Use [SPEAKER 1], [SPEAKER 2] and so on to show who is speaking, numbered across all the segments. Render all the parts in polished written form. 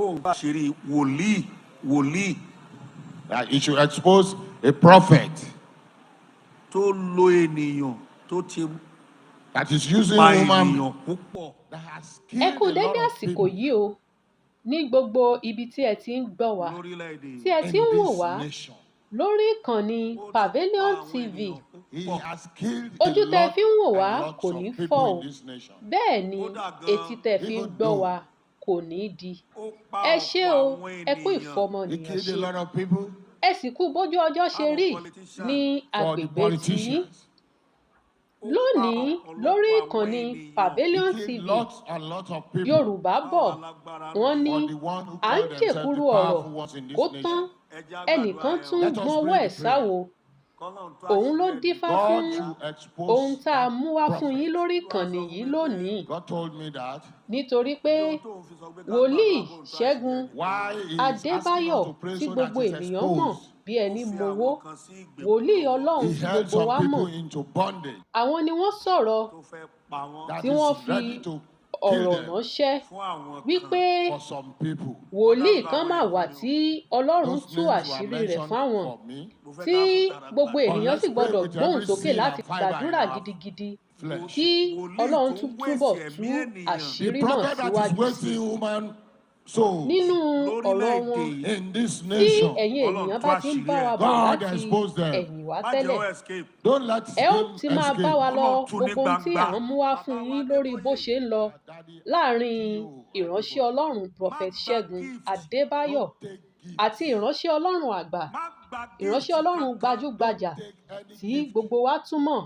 [SPEAKER 1] Kóun bá ṣeré wòlíì wòlíì
[SPEAKER 2] That he should expose a prophet
[SPEAKER 1] tó lo ènìyàn tó ti
[SPEAKER 2] that is using
[SPEAKER 1] pa
[SPEAKER 2] woman
[SPEAKER 1] ènìyàn púpọ̀.
[SPEAKER 2] That has
[SPEAKER 3] Ẹ
[SPEAKER 2] killed
[SPEAKER 3] kú
[SPEAKER 2] a lot
[SPEAKER 3] dédé
[SPEAKER 2] of
[SPEAKER 3] àsìkò
[SPEAKER 2] people
[SPEAKER 3] yìí o ní gbogbo ibi tí ẹ ti ń gbọ́ wa,
[SPEAKER 1] lórílẹ̀‐èdè
[SPEAKER 3] tí ẹ
[SPEAKER 2] in
[SPEAKER 3] ti ń wò
[SPEAKER 2] this
[SPEAKER 3] wá
[SPEAKER 2] nation.
[SPEAKER 3] lórí ìkànnì
[SPEAKER 1] Ó ti pa
[SPEAKER 3] Pavilion
[SPEAKER 1] àwọn
[SPEAKER 3] TV.
[SPEAKER 1] ènìyàn
[SPEAKER 2] He
[SPEAKER 1] púpọ̀.
[SPEAKER 2] has killed a
[SPEAKER 3] Ojú tẹ
[SPEAKER 2] lot
[SPEAKER 3] fi ń wò wá
[SPEAKER 2] and lots
[SPEAKER 3] kò ní
[SPEAKER 2] of
[SPEAKER 3] fọ́
[SPEAKER 2] people
[SPEAKER 3] o,
[SPEAKER 2] in this nation.
[SPEAKER 3] bẹ́ẹ̀ ni
[SPEAKER 1] Kódà
[SPEAKER 3] etí
[SPEAKER 1] gan-an,
[SPEAKER 3] tẹ fi ń
[SPEAKER 2] Even
[SPEAKER 3] gbọ́
[SPEAKER 2] though
[SPEAKER 3] wa kò ní di.
[SPEAKER 1] Ó pa
[SPEAKER 3] Ẹ ṣé
[SPEAKER 1] ọ̀pọ̀
[SPEAKER 3] o,
[SPEAKER 1] àwọn
[SPEAKER 3] ẹ kú
[SPEAKER 1] ènìyàn.
[SPEAKER 2] He
[SPEAKER 3] ìfọmọnìyàn
[SPEAKER 2] killed a
[SPEAKER 3] ṣe.
[SPEAKER 2] lot of people
[SPEAKER 3] Ẹ sì kú bójú ọjọ́ ṣe
[SPEAKER 1] Àwọn
[SPEAKER 3] rí
[SPEAKER 1] politician.
[SPEAKER 3] ní
[SPEAKER 2] for the
[SPEAKER 3] agbègbè tiyín.
[SPEAKER 2] politicians.
[SPEAKER 1] Ó pa
[SPEAKER 3] Lónìí lórí
[SPEAKER 1] ọ̀pọ̀lọpọ̀ àwọn
[SPEAKER 3] ìkànnì
[SPEAKER 1] ènìyàn.
[SPEAKER 2] He
[SPEAKER 3] Pavilion
[SPEAKER 2] killed
[SPEAKER 3] TV,
[SPEAKER 2] lots and lots of people
[SPEAKER 3] Yorùbá bọ̀,
[SPEAKER 1] Fáwọn alágbára
[SPEAKER 3] wọ́n ní
[SPEAKER 2] for the one who
[SPEAKER 3] à ń
[SPEAKER 2] called themselves
[SPEAKER 3] jèkúrú
[SPEAKER 2] the
[SPEAKER 3] ọ̀rọ̀
[SPEAKER 2] powerful ones in
[SPEAKER 3] kó
[SPEAKER 2] this nation.
[SPEAKER 3] tán,
[SPEAKER 1] Ẹ jẹ́ á gbàdúrà
[SPEAKER 3] ẹnìkan
[SPEAKER 1] yẹn o.
[SPEAKER 3] tún
[SPEAKER 2] Let us
[SPEAKER 3] gbọ́nwọ́
[SPEAKER 2] pray
[SPEAKER 3] ẹ̀
[SPEAKER 2] the prayer.
[SPEAKER 3] sáwo.
[SPEAKER 1] Kọ́lọ́run tú
[SPEAKER 3] Òun ló
[SPEAKER 1] àṣírí ẹ̀
[SPEAKER 3] dífá
[SPEAKER 2] God
[SPEAKER 3] fún
[SPEAKER 2] should
[SPEAKER 3] ohun
[SPEAKER 2] expose
[SPEAKER 3] tá a
[SPEAKER 2] that
[SPEAKER 3] mú wá fún yín
[SPEAKER 2] prophet.
[SPEAKER 3] lórí
[SPEAKER 1] Olúwa sọ
[SPEAKER 3] ìkànnì
[SPEAKER 1] fún
[SPEAKER 3] yìí
[SPEAKER 1] mi pé
[SPEAKER 3] lónìí.
[SPEAKER 2] God told me that.
[SPEAKER 3] Nítorí pé
[SPEAKER 1] ohun tóun fi sọ pé ká
[SPEAKER 3] Wòlíì
[SPEAKER 1] gbàdúrà kóun tú àṣírí
[SPEAKER 3] Ṣẹ́gun
[SPEAKER 1] ẹ̀ ni pé
[SPEAKER 2] Why he is asking us
[SPEAKER 3] Adébáyọ̀
[SPEAKER 2] to pray
[SPEAKER 3] tí
[SPEAKER 2] so that
[SPEAKER 3] gbogbo
[SPEAKER 2] he's
[SPEAKER 3] ènìyàn mọ̀
[SPEAKER 2] exposed.
[SPEAKER 3] bí
[SPEAKER 1] ó
[SPEAKER 3] ẹni
[SPEAKER 1] fi
[SPEAKER 3] mowó,
[SPEAKER 1] àwọn kan sí ìgbèkùn
[SPEAKER 3] wòlíì
[SPEAKER 1] lọ́wọ́
[SPEAKER 3] Ọlọ́run
[SPEAKER 2] He
[SPEAKER 3] tí
[SPEAKER 2] held
[SPEAKER 3] gbogbo
[SPEAKER 2] some
[SPEAKER 3] wa mọ̀,
[SPEAKER 2] people into bondage
[SPEAKER 3] àwọn ni wọ́n sọ̀rọ̀
[SPEAKER 1] tó fẹ́ pa wọ́n
[SPEAKER 2] that
[SPEAKER 3] tí wọ́n
[SPEAKER 2] is
[SPEAKER 3] fi
[SPEAKER 2] ready to kill
[SPEAKER 3] ọ̀rọ̀
[SPEAKER 2] them
[SPEAKER 3] ránṣẹ́
[SPEAKER 1] fún àwọn kan.
[SPEAKER 3] wípé
[SPEAKER 2] for some people.
[SPEAKER 1] Mo
[SPEAKER 3] wòlíì
[SPEAKER 1] dárúkọ
[SPEAKER 3] kan
[SPEAKER 1] àwọn
[SPEAKER 3] mà
[SPEAKER 1] yẹn
[SPEAKER 3] wà
[SPEAKER 1] fún mi o.
[SPEAKER 3] tí Ọlọ́run
[SPEAKER 2] Those
[SPEAKER 3] tú
[SPEAKER 2] names were
[SPEAKER 3] àṣírí rẹ̀
[SPEAKER 2] mentioned
[SPEAKER 3] fáwọn,
[SPEAKER 2] for me.
[SPEAKER 1] Mo fẹ́
[SPEAKER 3] tí
[SPEAKER 1] ká fi tara
[SPEAKER 3] gbogbo
[SPEAKER 1] gbàdúrà.
[SPEAKER 3] ènìyàn
[SPEAKER 2] But
[SPEAKER 3] sì
[SPEAKER 2] let's pray
[SPEAKER 3] gbọdọ̀
[SPEAKER 2] with
[SPEAKER 3] gbóhùn
[SPEAKER 2] every
[SPEAKER 3] sókè
[SPEAKER 2] sin
[SPEAKER 3] láti
[SPEAKER 2] and fiber in
[SPEAKER 3] gbàdúrà
[SPEAKER 2] our
[SPEAKER 3] gidigidi
[SPEAKER 2] flesh.
[SPEAKER 3] kí
[SPEAKER 1] Wòlíì
[SPEAKER 3] Ọlọ́run
[SPEAKER 1] tó ń
[SPEAKER 3] túbọ̀
[SPEAKER 1] wéṣì
[SPEAKER 3] tú
[SPEAKER 1] ẹ̀mí ènìyàn
[SPEAKER 2] The
[SPEAKER 3] àṣírí náà
[SPEAKER 2] prophet that is
[SPEAKER 3] síwájú sí i.
[SPEAKER 2] wasting human souls
[SPEAKER 3] Nínú ọ̀rọ̀
[SPEAKER 1] lórílẹ̀‐èdè
[SPEAKER 3] wọn,
[SPEAKER 1] yìí.
[SPEAKER 2] in this
[SPEAKER 3] tí
[SPEAKER 2] nation,
[SPEAKER 3] ẹ̀yin
[SPEAKER 1] Ọlọ́run
[SPEAKER 3] ènìyàn
[SPEAKER 1] tú
[SPEAKER 3] bá ti ń
[SPEAKER 1] àṣírí
[SPEAKER 3] bá
[SPEAKER 1] ẹ̀.
[SPEAKER 3] wa bọ̀
[SPEAKER 2] God
[SPEAKER 3] láti
[SPEAKER 2] expose them.
[SPEAKER 3] ẹ̀yìn wá
[SPEAKER 1] Má jẹ́
[SPEAKER 3] tẹ́lẹ̀,
[SPEAKER 1] ó escape.
[SPEAKER 2] Don't let
[SPEAKER 3] ẹ ó
[SPEAKER 2] him
[SPEAKER 3] ti máa bá
[SPEAKER 2] escape.
[SPEAKER 3] wa lọ
[SPEAKER 1] Ọlọ́run tú ní
[SPEAKER 3] gbogbo ohun tí
[SPEAKER 1] gbangba.
[SPEAKER 3] à ń mú wá fún
[SPEAKER 1] Bàbá wa
[SPEAKER 3] yín lórí bó
[SPEAKER 1] Adébóyè,
[SPEAKER 3] ṣe ń lọ
[SPEAKER 2] Daddy
[SPEAKER 3] láàrin
[SPEAKER 2] G.O.
[SPEAKER 3] ìránṣẹ́
[SPEAKER 2] Adeboye.
[SPEAKER 3] Ọlọ́run
[SPEAKER 1] má
[SPEAKER 3] Prophet
[SPEAKER 1] gba
[SPEAKER 3] Ṣẹ́gun
[SPEAKER 1] gift.
[SPEAKER 3] Adébáyọ̀
[SPEAKER 2] Don't take
[SPEAKER 3] àti
[SPEAKER 2] gifts.
[SPEAKER 3] ìránṣẹ́ Ọlọ́run àgbà,
[SPEAKER 1] Má gba
[SPEAKER 3] ìránṣẹ́
[SPEAKER 1] gift
[SPEAKER 3] Ọlọ́run
[SPEAKER 1] kankan.
[SPEAKER 2] Don't
[SPEAKER 3] gbajúgbajà
[SPEAKER 2] take any
[SPEAKER 3] tí
[SPEAKER 2] gift.
[SPEAKER 3] gbogbo wa tún mọ̀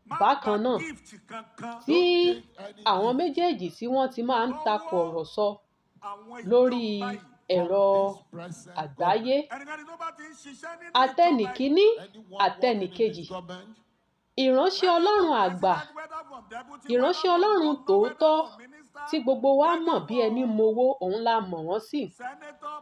[SPEAKER 1] Má gba
[SPEAKER 3] bákan náà,
[SPEAKER 1] gift kankan
[SPEAKER 3] tí
[SPEAKER 2] Don't take any
[SPEAKER 3] àwọn
[SPEAKER 2] gift
[SPEAKER 3] méjèèjì tí wọ́n ti máa ń takò
[SPEAKER 1] lọ́wọ́
[SPEAKER 3] ọ̀rọ̀ sọ
[SPEAKER 1] àwọn
[SPEAKER 3] lórí
[SPEAKER 1] ìjọba yìí.
[SPEAKER 2] from
[SPEAKER 3] ẹ̀rọ
[SPEAKER 2] this present
[SPEAKER 3] àgbáyé.
[SPEAKER 2] government.
[SPEAKER 1] Ẹnikẹ́ni tó bá ti ń ṣiṣẹ́ nínú ìjọba yìí,
[SPEAKER 3] Àtẹnìkíní
[SPEAKER 2] Anyone working in
[SPEAKER 3] àtẹnìkejì,
[SPEAKER 2] this government,
[SPEAKER 3] ìránṣẹ́
[SPEAKER 1] whether
[SPEAKER 3] Ọlọ́run
[SPEAKER 1] from
[SPEAKER 3] àgbà,
[SPEAKER 1] president, whether from deputy, whether
[SPEAKER 3] ìránṣẹ́
[SPEAKER 1] from
[SPEAKER 3] Ọlọ́run
[SPEAKER 1] governor, whether
[SPEAKER 3] tòótọ́
[SPEAKER 1] from minister,
[SPEAKER 3] tí gbogbo wa
[SPEAKER 1] whether
[SPEAKER 3] mọ̀ bí ẹni
[SPEAKER 1] from
[SPEAKER 3] mowó, òun la mọ̀ wọ́n sí.
[SPEAKER 1] senator,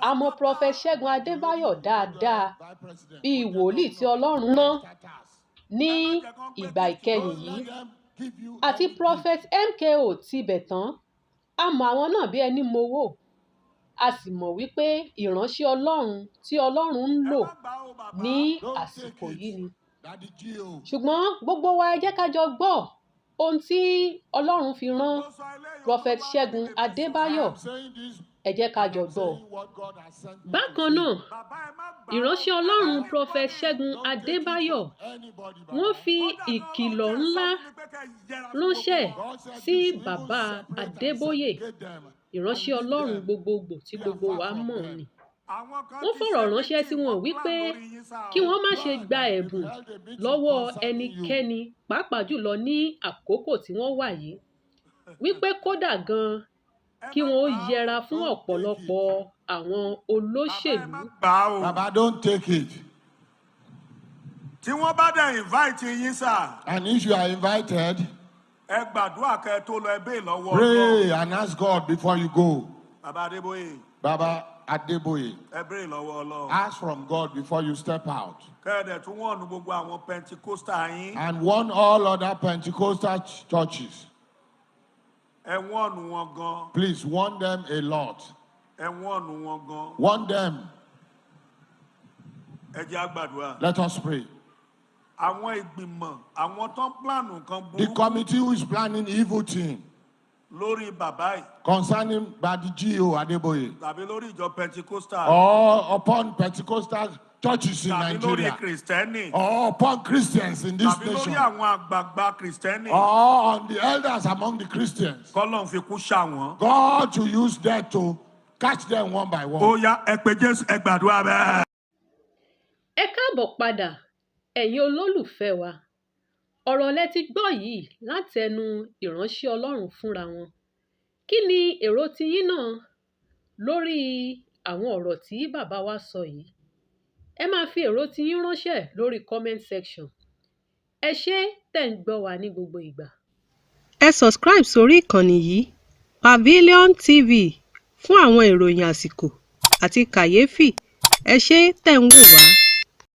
[SPEAKER 3] A mọ Prophet
[SPEAKER 1] prata,
[SPEAKER 3] Ṣẹ́gun Adébáyọ̀
[SPEAKER 2] olórí
[SPEAKER 3] dáadáa
[SPEAKER 2] kó jẹ́ vice president,
[SPEAKER 3] bíi
[SPEAKER 2] kó jẹ́
[SPEAKER 3] wòlíì tí
[SPEAKER 2] governor,
[SPEAKER 3] Ọlọ́run rán
[SPEAKER 2] extra tax.
[SPEAKER 3] ní
[SPEAKER 1] ẹ má jẹ́ kán gbé
[SPEAKER 3] ìgbà
[SPEAKER 1] gift
[SPEAKER 3] ìkẹyìn
[SPEAKER 1] lọ́wọ́
[SPEAKER 2] Don't
[SPEAKER 3] yìí
[SPEAKER 2] let them give you
[SPEAKER 3] àti
[SPEAKER 2] any gift.
[SPEAKER 3] Prophet MKO Tibetan. A mọ àwọn náà bí ẹni mowó, a sì mọ̀ wípé ìránṣẹ́ Ọlọ́run tí Ọlọ́run ń
[SPEAKER 1] Ẹ
[SPEAKER 3] lò
[SPEAKER 1] má gbà ó bàbá.
[SPEAKER 3] ní
[SPEAKER 2] Don't take
[SPEAKER 3] àsìkò yìí
[SPEAKER 2] it.
[SPEAKER 3] ni.
[SPEAKER 2] Daddy G.O.
[SPEAKER 3] Ṣùgbọ́n gbogbo wa, ẹ jẹ́ ká jọ gbọ́ ohun tí Ọlọ́run fi rán
[SPEAKER 1] Mo sọ eléyìí,
[SPEAKER 3] Prophet
[SPEAKER 1] Olúwa ní
[SPEAKER 3] Ṣẹ́gun
[SPEAKER 1] kí lè fi sùn.
[SPEAKER 2] I
[SPEAKER 3] Adébáyọ̀.
[SPEAKER 2] am saying this
[SPEAKER 3] Ẹ jẹ́ ká
[SPEAKER 2] and
[SPEAKER 3] jọ
[SPEAKER 2] I'm
[SPEAKER 3] gbọ́.
[SPEAKER 2] saying what God has sent me to
[SPEAKER 3] Bákan
[SPEAKER 2] say.
[SPEAKER 3] náà,
[SPEAKER 1] Bàbá, ẹ má gbà ó.
[SPEAKER 3] ìránṣẹ́ Ọlọ́run Prophet
[SPEAKER 1] Anybody,
[SPEAKER 3] Ṣẹ́gun
[SPEAKER 2] Don't take it
[SPEAKER 3] Adébáyọ̀
[SPEAKER 2] from anybody,
[SPEAKER 3] wọ́n
[SPEAKER 2] Baba.
[SPEAKER 3] fi
[SPEAKER 1] kódà gan Ọlọ́run
[SPEAKER 3] ìkìlọ̀
[SPEAKER 1] tiẹ̀ sọ
[SPEAKER 3] ńlá
[SPEAKER 1] fún mi pé kẹ́ ẹ yẹra fún gbogbo
[SPEAKER 3] ránṣẹ́
[SPEAKER 1] wọn.
[SPEAKER 2] God said
[SPEAKER 3] sí
[SPEAKER 2] you should even
[SPEAKER 3] bàbá
[SPEAKER 2] separate and
[SPEAKER 3] Adébóyè,
[SPEAKER 2] segregate them and
[SPEAKER 3] ìránṣẹ́
[SPEAKER 2] leave
[SPEAKER 3] Ọlọ́run
[SPEAKER 2] them.
[SPEAKER 3] gbogbogbò tí
[SPEAKER 2] Be
[SPEAKER 3] gbogbo
[SPEAKER 2] afar
[SPEAKER 3] wa
[SPEAKER 2] from
[SPEAKER 3] mọ̀
[SPEAKER 2] them.
[SPEAKER 3] ni.
[SPEAKER 1] Àwọn kan
[SPEAKER 3] Wọ́n
[SPEAKER 1] ti
[SPEAKER 3] fọ̀rọ̀
[SPEAKER 1] ṣe
[SPEAKER 3] ránṣẹ́ sí
[SPEAKER 1] meeting,
[SPEAKER 3] wọn
[SPEAKER 1] wọ́n plan
[SPEAKER 3] wípé
[SPEAKER 1] lórí yín sá
[SPEAKER 3] kí
[SPEAKER 1] o.
[SPEAKER 3] wọ́n má ṣe
[SPEAKER 2] Plan
[SPEAKER 3] gba
[SPEAKER 2] and they've
[SPEAKER 3] ẹ̀bùn
[SPEAKER 2] held a meeting
[SPEAKER 3] lọ́wọ́
[SPEAKER 2] concerning you.
[SPEAKER 3] ẹnikẹ́ni, pàápàá jùlọ ní àkókò tí wọ́n wà yìí, wípé kódà gan-an
[SPEAKER 1] Ẹ
[SPEAKER 3] kí
[SPEAKER 1] má
[SPEAKER 3] wọ́n ó
[SPEAKER 1] gbà ó.
[SPEAKER 3] yẹra fún
[SPEAKER 2] Don't take it.
[SPEAKER 3] ọ̀pọ̀lọpọ̀ àwọn
[SPEAKER 1] Bàbá, ẹ
[SPEAKER 3] olóṣèlú.
[SPEAKER 1] má gbà ó.
[SPEAKER 2] Baba, don't take it.
[SPEAKER 1] Tí wọ́n bá dẹ̀ invite yín sà,
[SPEAKER 2] And if you are invited,
[SPEAKER 1] ẹ gbàdúrà kẹ́ ẹ tó lọ, ẹ béè lọ́wọ́ Ọlọ́run.
[SPEAKER 2] Pray and ask God before you go.
[SPEAKER 1] Bàbá Adébóyè,
[SPEAKER 2] Baba Adeboye,
[SPEAKER 1] ẹ béèrè lọ́wọ́ Ọlọ́run.
[SPEAKER 2] Ask from God before you step out.
[SPEAKER 1] Kẹ́ ẹ dẹ̀ tún warn gbogbo àwọn Pentecostal yín.
[SPEAKER 2] And warn all other Pentecostal churches.
[SPEAKER 1] Ẹ warn wọn gan.
[SPEAKER 2] Please warn them a lot.
[SPEAKER 1] Ẹ warn wọn gan.
[SPEAKER 2] Warn them.
[SPEAKER 1] Ẹ jẹ́ á gbàdúrà.
[SPEAKER 2] Let us pray.
[SPEAKER 1] Àwọn ìgbìmọ̀, àwọn tó ń plan nǹkan
[SPEAKER 2] The
[SPEAKER 1] burúkú
[SPEAKER 2] committee who is planning evil thing
[SPEAKER 1] lórí bàbá yìí
[SPEAKER 2] concerning Daddy G.O. Adeboye
[SPEAKER 1] tàbí lórí ìjọ Pentecostal
[SPEAKER 2] or upon Pentecostal churches in
[SPEAKER 1] tàbí lórí
[SPEAKER 2] Nigeria
[SPEAKER 1] Kìrìsìtẹ́nì
[SPEAKER 2] or upon Christians in this
[SPEAKER 1] tàbí lórí
[SPEAKER 2] nation
[SPEAKER 1] àwọn àgbààgbà Kìrìsìtẹ́nì,
[SPEAKER 2] or on the elders among the Christians.
[SPEAKER 1] kọ́lọ́run fi kú ṣà wọ́n.
[SPEAKER 2] God to use that to catch them one by one.
[SPEAKER 1] Ó yá, ẹ pé Jésù, ẹ gbàdúrà bẹ́ẹ̀.
[SPEAKER 3] Ẹ káàbọ̀ padà, ẹ̀yin olólùfẹ́ wa. Ọ̀rọ̀ lẹ ti gbọ́ yìí látẹnu ìránṣẹ́ Ọlọ́run fúnra wọn. Kí ni èrò tiyín náà lórí àwọn ọ̀rọ̀ tí bàbá wa sọ yìí? Ẹ máa fi èrò tiyín ránṣẹ́ lórí comment section. Ẹ ṣé tẹ̀ ń gbọ́ wa ní gbogbo ìgbà. Ẹ subscribe sórí ìkànnì yìí, Pavilion TV, fún àwọn ìròyìn àsìkò àti kàyéfì. Ẹ ṣé tẹ̀ ń wò wá.